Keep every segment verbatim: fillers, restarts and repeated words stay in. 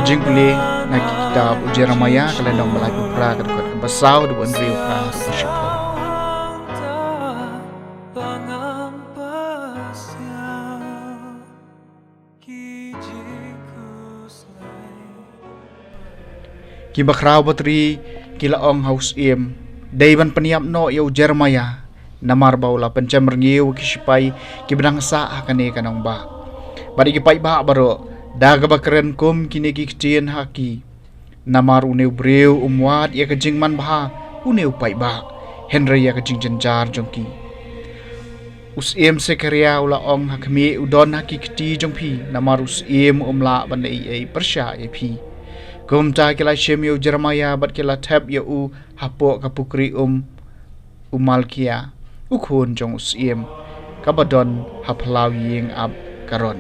Jingpule na ki kitab u Jeremiah, ka lynnong ba laiphew phra, ka dkhot kaba saw haduh hynriew phra. Ki bakhraw batri ki la ong ha u syiem, dei ban pynïap noh ïa u Jeremiah, namar ba u la pynjem rngiew ki sipai kiba dang sah ha kane ka nongbah bad ïa ki paidbah baroh, da kaba kren kum kine ki ktien ha ki. Namar une u briew um wad ïa ka jingmanbha une u paidbah, hynrei ïa ka jingjynjar jong ki. U syiem Sekaria u la ong ha khmih, u don ha ki kti jong phi, namar u syiem um lah ban leh ei ei pyrshah ïa phi. Kumta ki la shim ïa u Jeremiah bad ki la thep ïa u hapoh ka pukri um u Malkia, u khun jong u syiem, kaba don ha phyllaw ïing ap Karon.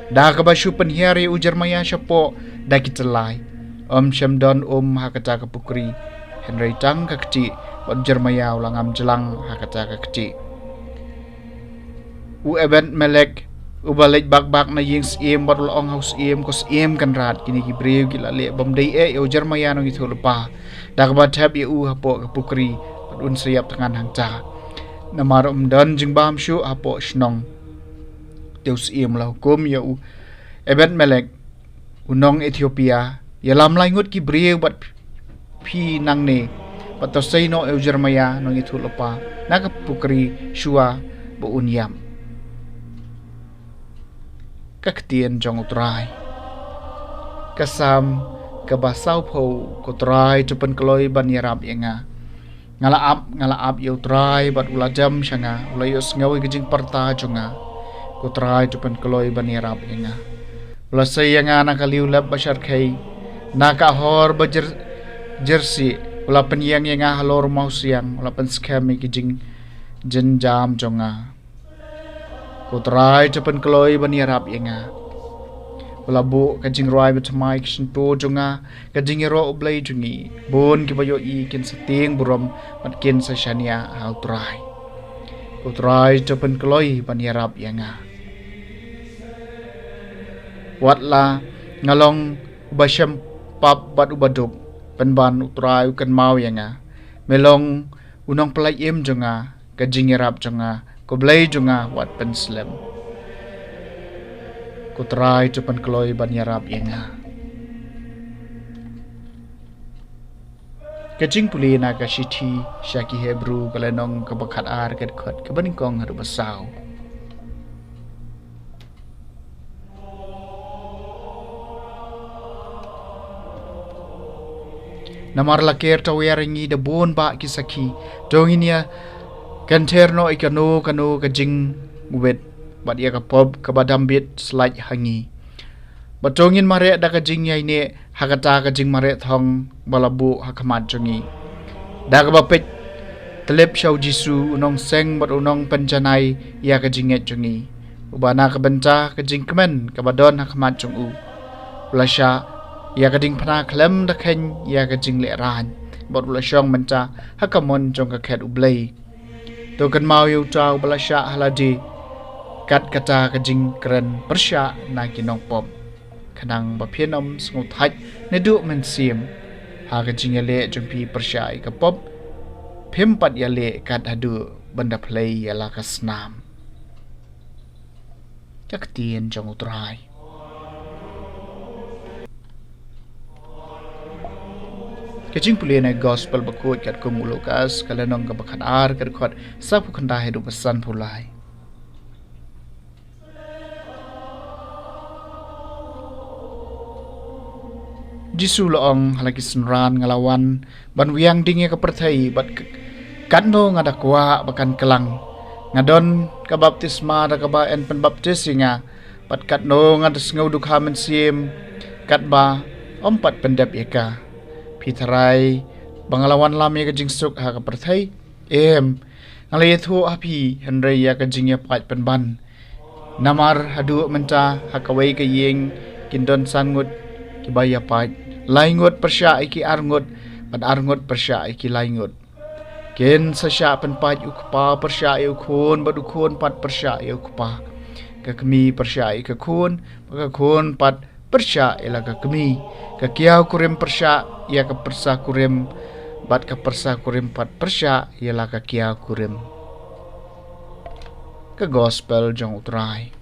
Da kaba shu pynhiar ïa u Jeremiah shapoh da ki tyllai, um shym don um ha kata ka pukri, hynrei tang ka kti, bad u Jeremiah u la ngam jlang ha kata ka kti. U Ebed-melek, uba leit bak bak na ïing syiem, bad u la ong ha u syiem, ko syiem kynrad, kine ki briew ki la leh bym dei eh ïa u Jeremiah nongïathuhlypa, da kaba thep ïa u hapoh ka pukri, bad un sa ïap thngan hangta, namar um don jingbam shuh hapoh shnong. Te u syiem u la hukum ïa u Ebed-melek, u nong Ethiopia, ïalam lai ngut ki briew bad phi nangne, bad to sei noh ïa u Jeremiah nongïathuhlypa na ka pukri shuwa ba un ïap. Ka ktien jong u Trai. Ka Salm kaba sawphew. Ko Trai, to pynkloi ban ïarap ïa nga. Nga la ap, nga la ap ïa u Trai bad u la jem sha nga, u la ïohsngew ïa ka jingpyrta jong nga. Ko Trai, to pynkloi ban ïarap ïa nga. U la sei ïa nga na ka liulep ba sharkhei, na ka hor ba jyr-, jyrsieh, u la pynïeng ïa nga halor mawsiang, u la pynskhem ïa ka jingjynjar jong nga. Ko Trai, to pynkloi ban ïarap ïa nga. U la buh ka jingrwai bathymmai ha ka shyntur jong nga, ka jingïaroh U Blei jong ngi. Bun kiba ïohi kin sa tieng burom bad kin sa shaniah ha u Trai. Ko Trai, to pynkloi ban ïarap ïa nga. Wat la nga long uba shem pap bad uba duk, pynban u Trai u kynmaw ïa nga. Me long u nongpyllait im jong nga, ka jingïarap jong nga, ko Blei jong nga wat pynslem. Ko Trai, to pynkloi ban ïarap ïa nga. Ka jingpule na ka shithi sha ki Hebru, ka lynnong kaba khatar, ka dkhot kaba nyngkong haduh ba saw. Namar la ker tawiar ïa ngi da bun bah ki sakhi, to ngin ïa kynther noh ïa kano kano ka jingwit bad ïa ka pop kaba dambit slait ha ngi. Bad to ngin mareh da ka jingïaineh ha kata ka jingmareh thong ba la buh ha khmat jong ngi. Da kaba peit tlep sha u Jisu, u nongseng bad u nongpynjanai ïa ka jingngeit jong ngi, uba na ka bynta ka jingkmen kaba don ha khmat jong u, u la shah ïa ka diengphna khlem da kheiñ ïa ka jinglehrain, bad u la shong mynta ha ka mon jong ka khet U Blei. To kynmaw ïa uta uba la shah ha lade kat kata ka jingkren pyrshah na ki nongpop, khnang ba phin ym sngewthait naduh mynsiem ha ka jingïaleh jong phi pyrshah ïa ka pop, phim pat ïaleh kat haduh ban da phlei ïa la ka snam. Ka ktien jong u Trai. Ka jingpule na Gospel bakhuid katkum u Lukas, ka lynnong kaba khatar, ka dkhot sawphew khyndai haduh ba sanphew lai. Jisu la ong ha la ki synran, nga la wan ban wiang ding ïa ka pyrthei, bad k-, katno nga da kwah ba kan klang. Nga don ka baptisma da kaba yn pynbaptis ïa nga, bad katno nga da sngew dukha mynsiem, katba ym pat pyndep ïa ka. Phi tharai ba nga la wanlam ïa ka jingsuk ha ka pyrthei? Em, nga la ïathuh ha phi, hynrei ïa ka jingïapait pynban. Namar haduh mynta ha kawei ka ïing kin don san ngut kiba ïapait, lai ngut pyrshah ïa ki ar ngut, bad ar ngut pyrshah ïa ki lai ngut. Kin sa shah pynpait, u kpa pyrshah ïa u khun, bad u khun pat pyrshah ïa u kpa, ka kmie pyrshah ïa ka khun, bad ka khun pat pyrshah ïa la ka kmie. Ka kiaw kurim pyrshah ïa ka pyrsa kurim, bad ka pyrsa kurim pat pyrshah ïa la ka kiaw kurim. Ka Gospel jong U Trai.